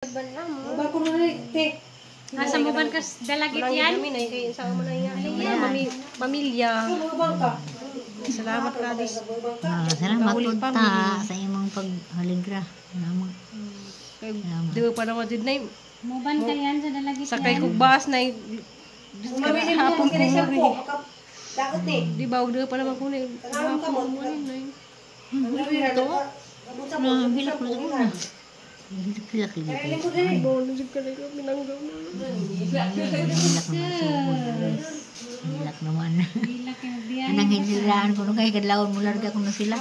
Ba ko na te. Nasa mo ba kas dalagit yan? Kami na kay sa mo na iya. Pamilya. Salamat ka Diyos. Ah, salamat pud ta sa imong paghaligra. Salamat. Kay di pa naman jud nay. Muban ka yan sa dalagit yan? Sakay kog bus nay. Diyos ka hapon ko mo. Dakot ni. Di ba og di pa naman ko nay. Hapon mo ni nay. Ito. Na hilak na ko na. Hilak lagi kayo. Bo na jud ka na binanggaw na. Hilak naman sugod. Hilak naman. Hilak yung biyahe. Anang hinsilaan ko no kay kadlawon mo larga ko na sila.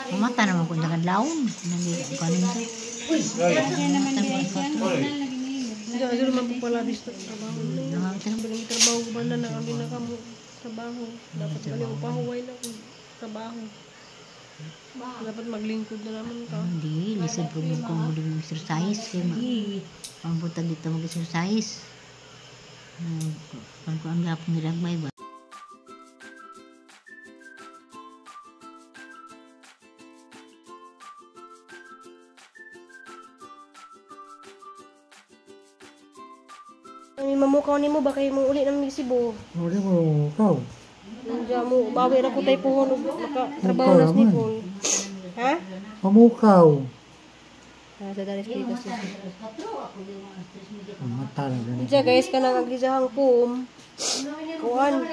Mamata naman ko sa kadlawon. Nang kanin ko. Kaya naman biyahe siya. Normal lagi ngayon. Di adto naman po pala bis trabaho nay. Namata Bilang trabaho ko ba na kami na kamo trabaho. Dapat bali ko pahuway na ko trabaho. Dapat maglingkod na naman ka. Hindi, lisod po mo kung mag-exercise. Kaya pampunta dito mag-exercise. Pag ko ang gapong nilagmay ba? Ang mamukaw nimo ba kay mo uli ng Cebu? Uli mo, ikaw. Nandiyan mo bawi ra ko tay puhon og makatrabaho na sa Nicole. Ha? Mamukaw. Ah, sa dalis dito si. Ang mata na ganit. Diya guys kanang aglisahang poom. Kuan.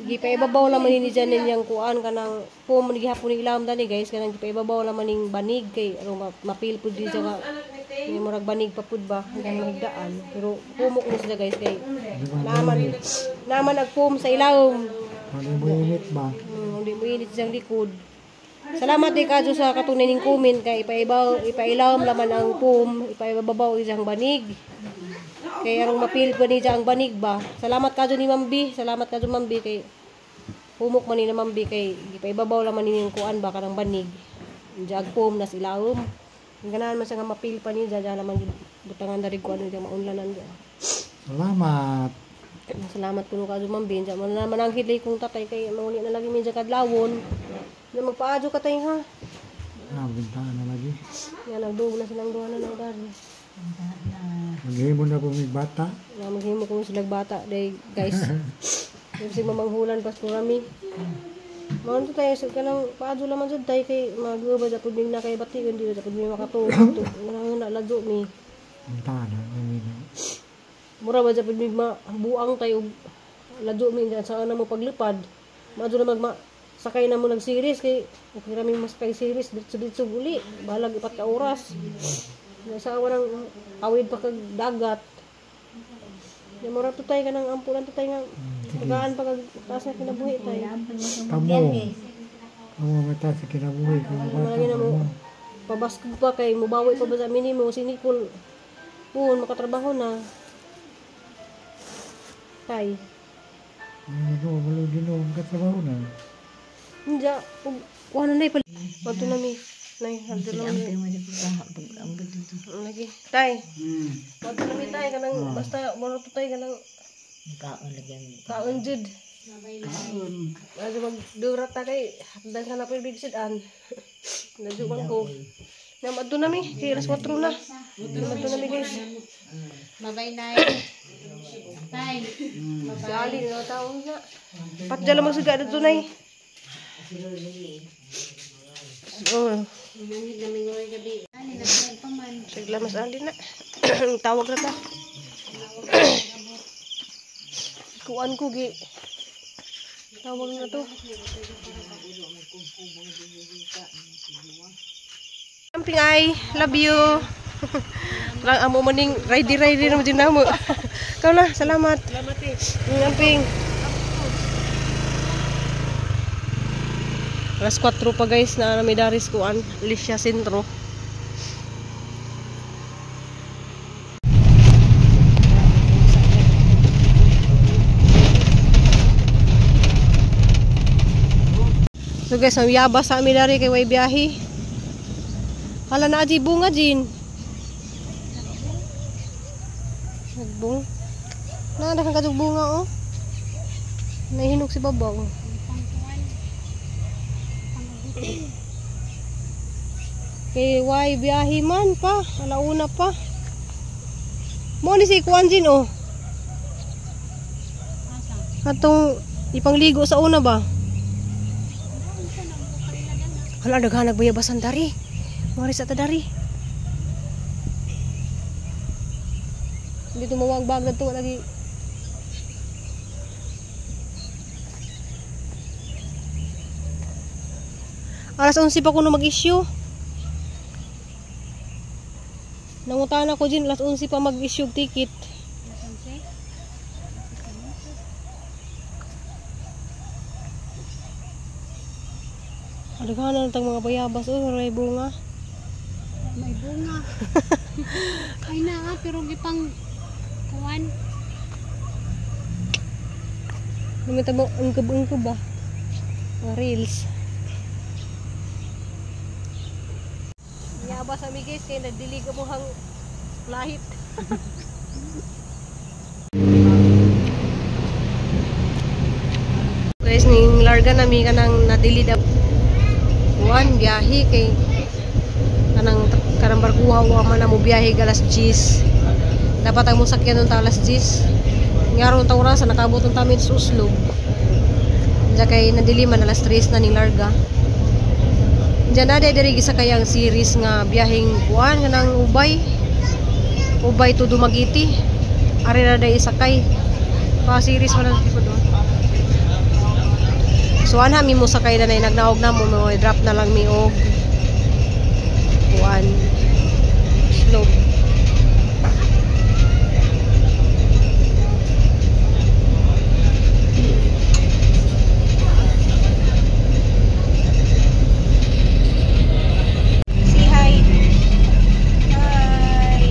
Gipaibabaw naman ni Janen yang kuan kanang poom ni gihapon ni ilam dani guys kanang gipaibabaw naman ning banig kay aron mapil pud di siya nga may murag banig pa pud ba hanggang mahigdaan pero pumok ni sila guys kay naman naman nagpoom sa ilawom. Hindi mo init ba? Hindi mo init siyang likod. Salamat di kadyo sa katunay ning comment kay ipaibaw ipailawom laman ang poom, ipaibabaw isang banig. Kay arong mapil pa ni ang banig ba. Salamat kadyo ni Ma'am B, salamat kadyo Ma'am B kay humok man ni na Ma'am B kay ipaibabaw laman ni kuan ba kanang banig. Diya ag poom nas ilawom. Ang ganahan man siya nga mapil pa ni diya naman butangan dari kuan diya maunlanan diya. Salamat. Salamat kuno kadyo Ma'am B. Diya man na mananghid lay kong tatay kay mauni na lagi mi diya kadlawon. Na magpaadyo ka tayo ha. Ah, bintaan na lagi. Yan, nagdugo na silang duha na ng dari. Maghimo na po may bata. Na maghimo ko silang bata day guys. Kasi mamanghulan pas ko rami. Maon to tayo sa kanang paadyo laman jud tay kay maguba jud pud na kay bati hindi jud pud mi makatuog. Nang na ladyo mi. Bintaan na, kami na. Mura ba jud pud mi mabuang tayo ladyo mi dyan sa ana mo paglipad. Maadyo na magma sakay na mo nag-series kay okay ra mi masakay series diretso-diretso uli balag ipat ka oras. Sa awa ng awid pa kag dagat. Ya mura to tay kanang ampulan to tay nga tagaan pa kag taas na kinabuhi tay. Kamo. Kamo mata sa kinabuhi. Kamo bata. Malagi na mo pabaskog pa kay mubawi pa ba sa minimo si Nicole. Puhon makatrabaho na. Tay. Ano, malugi no, makatrabaho na. Hindi, kuha na nay pala. Madto na mi. Nay, hadto na mi. Ang mo di pag dito. Lagi. Tay. Madto na mi tay kanang basta mura to tay kanang Kaon lagi ang kaon jud. Kaon. Magdura ta kay hapdan ka na pa bigsidan. Nadyo man ko. Na madto na mi kay alas 4 na. Madto na mi guys. Babay nay. Tay. Si Ali na tao na. Patja lang magsiga dito nay. Oh, Manghid na mingoy gabi. Ali nagbiyahe pa man. sigla mas Ali na. Tawag na ta. Kuan ko gi. Tawag na to. Camping ay, love you. Lang amo maning ready ready na mo din namo. Ikaw na, salamat. Salamat eh. Camping. Alas 4 pa guys na may daris kuan, Alicia Sentro. So guys, ang yaba sa amin dari kay way biyahe. Hala na aji bunga jin. Nagbung. Na kang kadug bunga oh. Nahinog si babaw. Kay why biyahe man pa, alauna pa. Mo ni si Kuan Jin oh. Katong ipangligo sa una ba? Hala daghan nagbayabasan dari. Mari sa ta dari. Dito mawag bag na to lagi. Alas 11 pa kuno mag-issue. Nangutan ako din, alas 11 pa mag-issue ticket. Alas 11? Adaghan na tang mga bayabas oh, may bunga. May bunga. Ay na, pero gipang kuwan. Lumita mo ungkab-ungkab ba? Mga reels. Yaba sa migis kay nagdilig mo hang lahit. Guys, ning larga na mi kanang nadili da kuan biyahe kay kanang kanang barkuha wa man na mo biyahe alas 10. Dapat ang mosakyan nun ta alas 10. Ngaron ta oras nakabot ang tamin sa Oslob. Diya kay nadili man alas 3 na ning larga. Diyan na diri gisakay ang series nga biyaheng kuan kanang Ubay. Ubay to Dumaguete. Ari na day isakay. Pa series man ang tipo doon. So ana mi mo sakay na nagnaog na mo mo drop na lang mi og kuan. Slope. Say hi. Hi.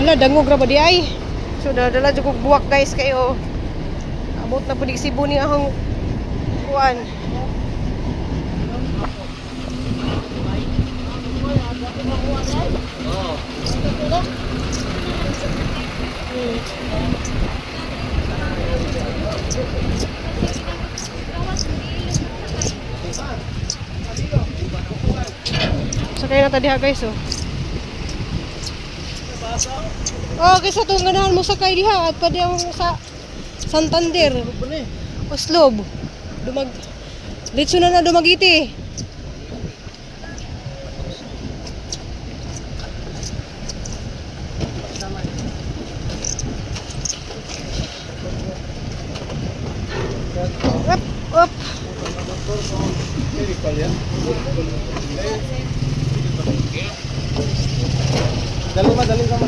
Hala, dangog ra ba di ay? So dala jud kog buwak guys kayo. Abot na pud Cebu ni akong kuan. Sakay na ta diha guys oh. Oh, kaysa itong ganahan mo sakay diha at pa diha sa Santander. Oslob. Dumag Litso na na Dumaguete. Up, up. Dali ma, dali ka ma.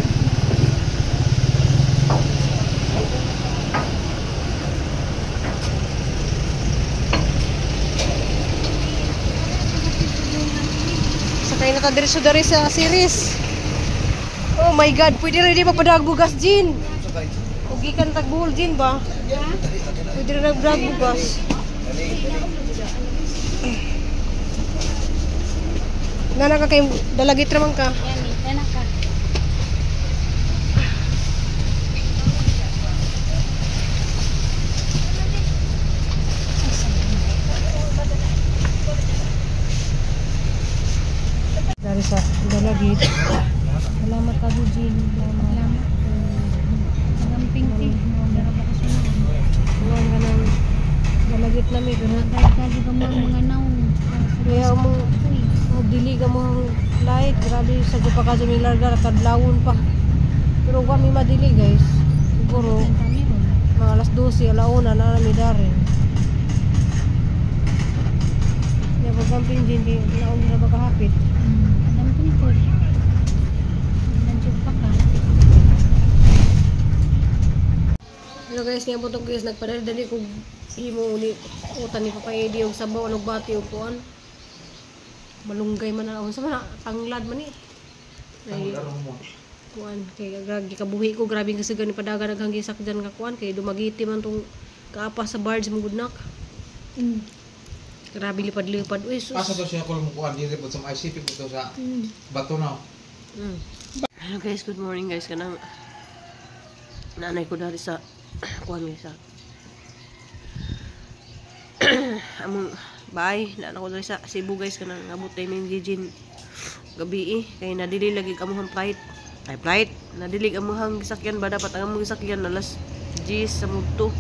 Sakay na ta diretso dari sa series. Oh my God, pwede rin di magpadag bugas, Jin. O gikan tag buhol, Jin ba? Pwede rin nagdag bugas. Nana ka kay dalagit raman ka. Yan, eh, ka. Dari sa dalagit. Salamat ka, Jin. Salamat. Magamping ti. Meron ba kasunod? Kuwan ka ng dalagit na may pero Dali ka mo mga naong. Kaya mo dili ka mo light. Grabe sa pa ka sa larga kadlawon pa. Pero wa mi madili guys. Siguro mga alas 12, alauna na nami dari. Ya pagkamping din di naong na ba kahapit. Gamping ko. Nandiyan pa ka. Hello guys, nga po guys, nagpadali-dali kog himo uli utan ni Papa Eddie og sabaw og bati og kuan. Malunggay man na unsa man na, tanglad man ni. Ay, kuan kay grabe kabuhi ko, grabe kasi gani padagan naghanggi sakjan nga kuan kay Dumaguete man tong kaapas sa barge mo gudnak. Grabe lipad-lipad. Uy sus. Asa to siya ko mo kuan diri po sa ICP po to sa bato na. Hello guys, good morning guys. Kanang nanay ko dari sa kuan guys sa Among bye na ako diri sa Cebu guys, kanang abot tayo min Gijin gabi eh. Kay nadili lagi amuhang flight. Ay flight, nadili amuhang gisakyan ba, dapat ang among gisakyan alas 10 sa mudto.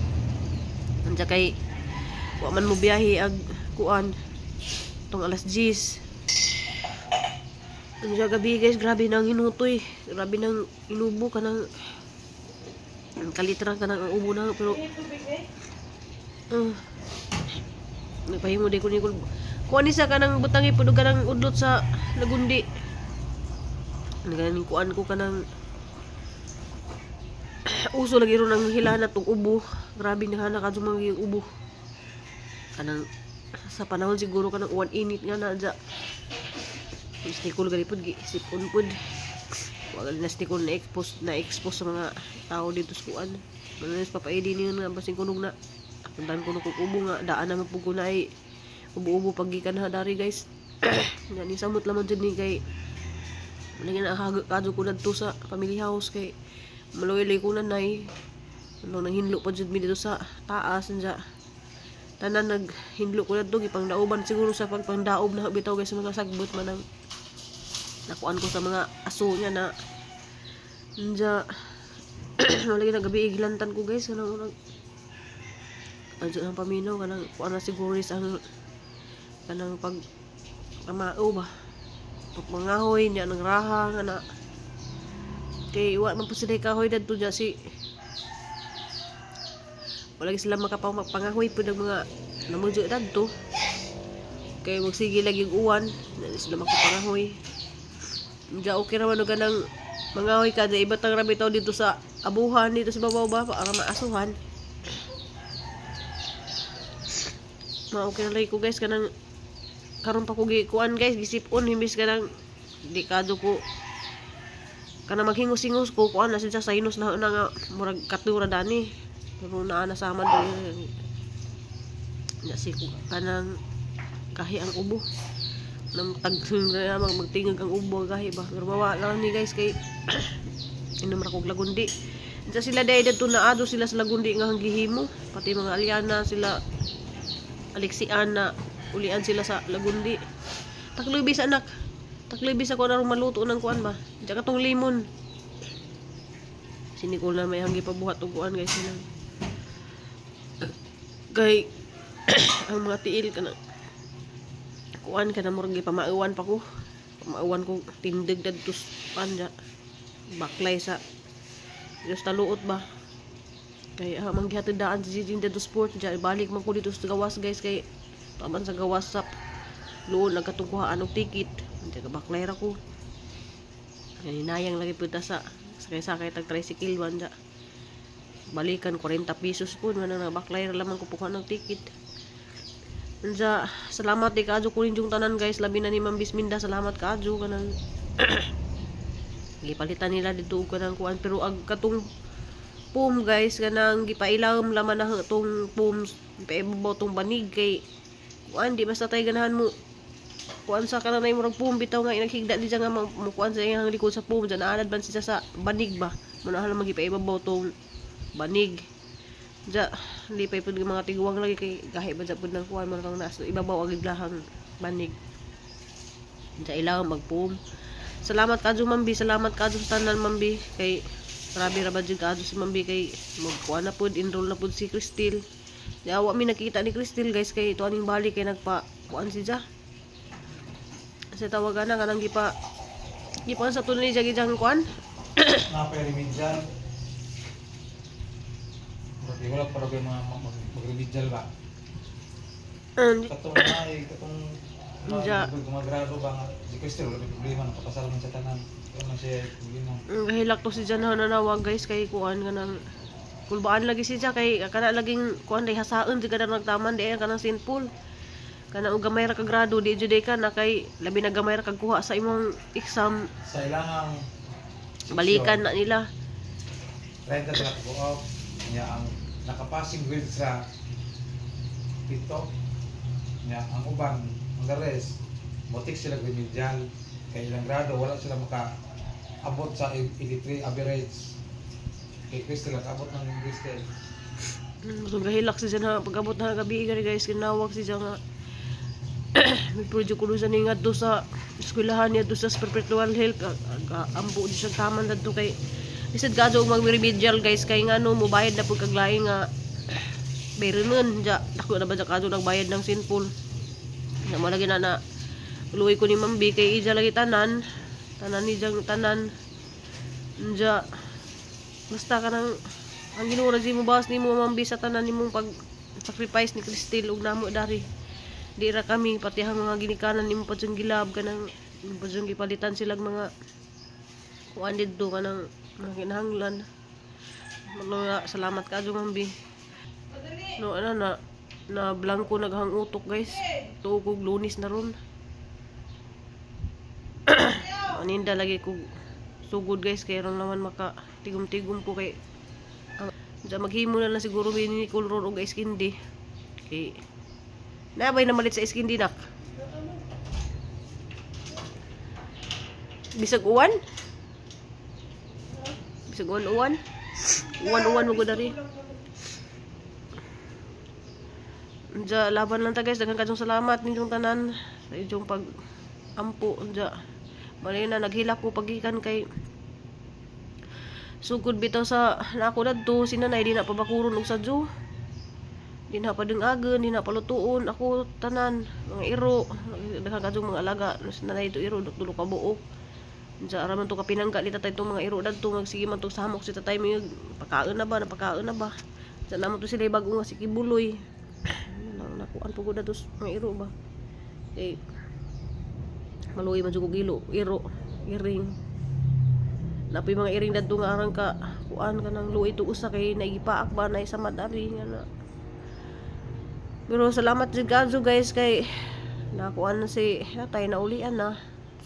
Anja kay wa man mo biyahe ag kuan tong alas 10. Anja gabi guys, grabe nang hinutoy. Grabe nang inubo kanang ang kalitra kanang ang ubo na pero nagpahimo di ko ni kuan ni sa kanang butangi pud og kanang udlot sa lagundi. Naganing kuan ko kanang uso lagi ron ang hilanat og ubo. Grabe na hana kadto mga ubo. Kanang sa panahon siguro kanang uwan init nga na dya. Stikol gali pud gi sipon pud. Wa gali na stikol na expose sa mga tao dito sa kuan. Manunis papaidi niyon nga basing kunog na. Puntahan ko kung ubo nga daan naman pud ko na ay ubo-ubo paggikan ha dari guys. Nga ni samot lamang jud ni kay lagi na kadto ko dadto sa family house kay maluoy ko nanay. Ano nang hinlo pa jud mi dito sa taas anja. Tanan naghinlo ko dadto gipangdaoban siguro sa pagpangdaob na bitaw guys sa mga sagbot man ang nakuan ko sa mga aso niya na anja. Lagi na gabi igilantan ko guys kanang unang adyo ang paminaw kanang kuan na siguro is ang kanang pag pamao ba pagmangahoy niya nang raha nga na kay wa man po sila kahoy dadto dya si wala sila makapangahoy pud ang mga namudyo dadto kay magsige lagi og uwan na sila makapangahoy. Dya okay ra man og kanang mangahoy ka dya ibatang ra bitaw dito sa abuhan dito sa babaw ba para maasuhan. Ma okay na lagi ko guys kanang karon pa ko gi kuan guys gisip-on himbis kanang di kadto ko kanang maghingos-hingos ko kuan na siya sinus na na nga murag katura dani pero naa na sama do na si kanang kahi ang ubo nang tag na magtingag ang ubo gahi ba pero mawa lang ni guys kay inom ra kog lagundi. Unsa sila dai dadto naado sila sa lagundi nga gihimo pati mga Aliana sila Alexian na ulian sila sa lagundi. Taklubis anak. Taklubis ako na maluto ng kuan ba. Diyan katong limon. Si Nicole na may hanggi pabuhat og kuan guys nang. Kay ang mga tiil kana kuan kana murag gipamauan pa ko. Pamauan ko tindig dadto panja. Baklay sa Diyos taluot ba. Kay manggihatid daan si Gigi dito sport diya balik man ko dito sa gawas guys kay taman sa gawas sa luon nagkatong kuhaan og ticket diya ka baklay ra ko. Kay nayang lagi pud ta sa sakay-sakay tag tricycle man diya. Balikan 40 pesos pud man na baklay ra lamang ko pukuhan og ticket. Unsa salamat di kaadyo ko ninyong tanan guys labi na ni Ma'am Bisminda salamat kaadyo kanang gipalitan nila dito og kanang kuan pero ag katong pum guys kanang gipailawom laman na tong pum paibabaw tong banig kay kuan di basta tay ganahan mo kuan sa kanang murag pum bitaw nga inaghigda di siya nga mukuan sa iyang likod sa pum dyan naanad man siya sa banig ba manahan lang magipaibabaw tong banig dya lipay pud mga tiguang lagi kay gahi ba dya pud ng kuan man kang nasa ibabaw ang iglahang banig dya ilawom magpum. Salamat kadyo Mambi, salamat kadyo sa tanan Mambi kay grabe ra ba jud kaadto si Mambi kay magkuan na pud enroll na pud si Cristel. Yawa mi nakita ni Cristel guys kay ito aning balik kay nagpa kuan si ja. Sa tawagan na kanang gipa gipa sa tunay ja gijang kuan. Napay remedial. Murag wala pa ra mga mag-remedial ba. Katong ay katong Ja. Gumagrado ba nga si Cristel wala may problema nakapasar man sa tanan. Wala man siya problema. Gahilak to si Jan nanawag guys kay kuan kanang kulbaan lagi si Ja kay kana laging kuan day hasaon di kada nagtaman di kanang St. Paul. Kana og gamay ra ka grado di jud ka na kay labi na gamay ra kag kuha sa imong exam sa ilangang balikan na nila. 30 sila ka-go niya ang nakapassing grade sa 7 niya ang uban ang the rest motik sila remedial kay ilang grado wala sila maka abot sa 83 average. Kay Crystal abot ng Crystal. So gahilak siya na pag-abot na gabi guys, kinawag siya nga may project ko sa ninga do sa eskwelahan niya do sa perpetual health, ampo di siya taman dadto kay isad kadto og mag-remedial guys kay ngano mobayad na pud kaglaing nga bayronon ja dako na ba ja kadto nagbayad ng sinful na mo lagi na na luoy ko ni Ma'am B kay ija lagi tanan tanan ni jang tanan ja basta kanang ang Ginoo ra mo bawas nimo Ma'am B sa tanan nimong pag sacrifice ni Cristel ug namo dari di ra kami pati ang mga ginikanan nimo padyong gilab kanang padyong gipalitan silang mga kuan didto kanang mga kinahanglan. Salamat kaadyo Ma'am B. No ana na na blanko naghang utok guys. Tuo kog Lunes na ron. Aninda lagi kog sugod guys kay ron naman maka tigom-tigom ko kay maghimo na lang siguro mi ni Nicole ron og ice candy. Kay nabay na malit sa ice candy nak. Bisag uwan? Bisag uwan-uwan? Uwan-uwan mo dari. Diya, laban lang ta guys. Daghang kayong salamat ninyong tanan sa inyong pag-ampo. Diya, mali na naghilak ko pagikan kay sugod bitaw sa nako dadto si nanay di na pabakuron og sadyo. Di na padengagen, di na palutuon ako tanan mga iro, daghang kayong mga alaga si nanay to iro dulo ka buok. Diya ara man to kapinangga ni tatay tong mga iro dadto magsige man to samok si tatay may pakaon na ba, napakaon na ba. Diya naman to sila bago nga si Kibuloy. Nakuan po ko na to mga iro ba. Kay maluoy man jud kog ilo, iro, iring. Napoy mga iring dadto nga arang ka kuan kanang luoy to usa kay naigipaak ba na samad ari nga na. Pero salamat jud kadto guys kay nakuan na si natay na ulian na.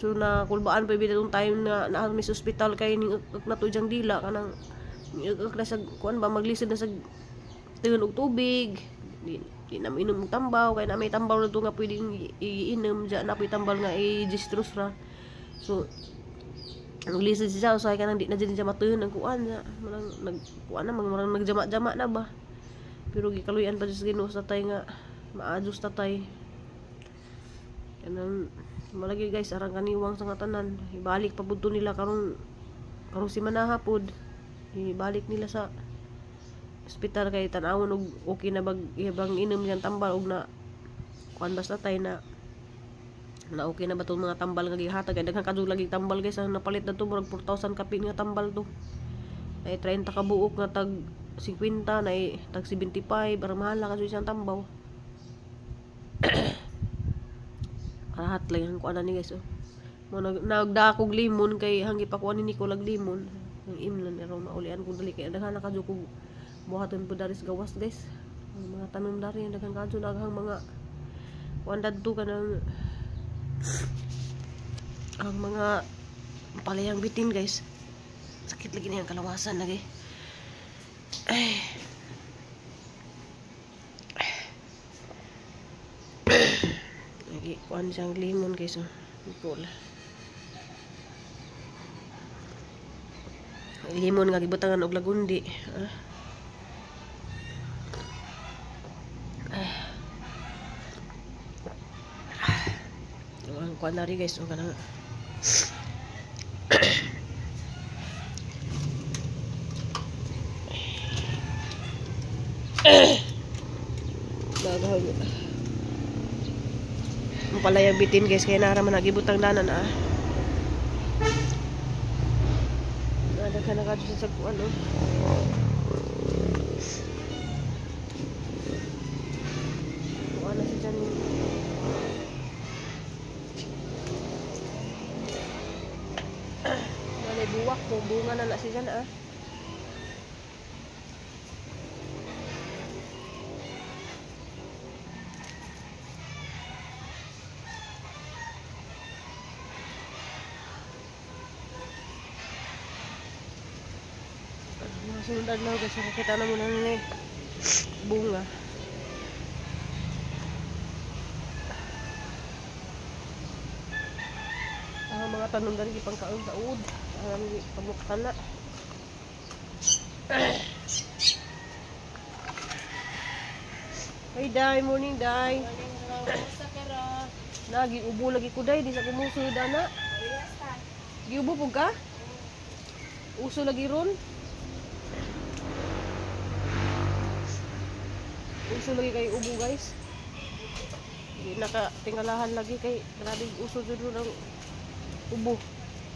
So nakulbaan pa bitaw tong time na naa mi sa ospital kay ning na to diyang dila kanang na sa kuan ba maglisod na sa tun og tubig. Di na mainom og tambaw kay na may tambal na to nga pwedeng iinom diya na poy tambal nga i-gistrus ra. So maglisod siya usahay kanang di na jud siya matun ang kuan na marang nagkuan na marang nagjama-jama na ba. Pero gikaluyan pa sa Ginoo sa tatay nga maadjust tatay. Kanang malagi guys arang kaniwang sa nga tanan. Ibalik pa pud to nila karong karong simanaha pod. Ibalik nila sa ospital kay tan-awon og okay na bag ibang inom yang tambal og na kuan basta tatay na na okay na ba tong mga tambal nga gihatag kay daghan kadto lagi tambal guys ang napalit na to murag 4,000 kapin nga tambal to. Ay 30 ka buok nga tag 50 na tag 75 para mahala kasi siyang tambaw. Rahat lang ang kuan ni guys oh. Mo nagdakog limon kay hanggi pa kuan ni Nicole ag limon. Ang imlan ero maulian ko dali kay daghan na kadyo kog buhaton po dari sa gawas guys. Ang mga tanom dari daghan kadyo naghang mga kuan dadto kanang ang mga palayang bitin guys. Sakit lagi niyang kalawasan lagi. Ay. Lagi kuan siyang limon guys oh. Nicole. Limon nga gibutangan og lagundi. Ah. Ang kuan na rin guys oh kanang daghang ang palayang bitin guys kaya nara man nagibutang danan ah. Daghan na kadto sa kuan oh. Kuan na siya dyan. Walay buwak ko bunga na na siya dyan ah. Sunod adlaw guys, makita na muna ni bunga. Ang mga tanom dali gipangkaon sa uod, ang pamuktan na. Hey Day, morning Day. Nagi ubo lagi ko Day, di sa kumusod ana. Giubo pug ka? Uso lagi ron. Uso lagi kay ubo guys. Di nakatingalahan lagi kay grabe uso jud ron ang ubo.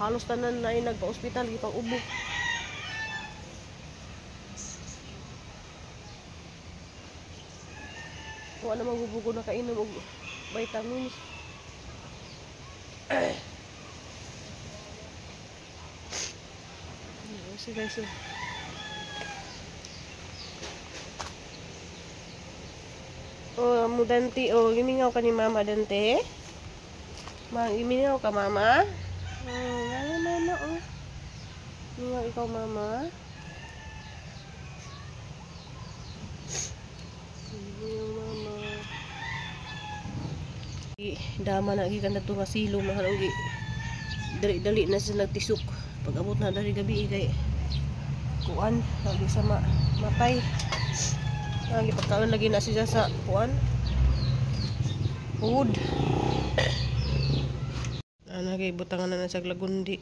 Halos tanan na ay nagpa-ospital gipang ubo. Wa na magubugo na kainom og vitamins. Si guys. Oh, mo Dante, oh, gimingaw ka ni Mama Dante. Ma, gimingaw ka Mama. Oh, mama, mama, oh. Mingaw ikaw Mama. Mingaw Mama. Dama na gikan na nga silong na gi dali-dali na sila tisok. Pag abot na dali gabi kay kuan lagi sa matay. Lagi pagkaon lagi na siya sa kuan. Food. Ana kay butangan na sa lagundi.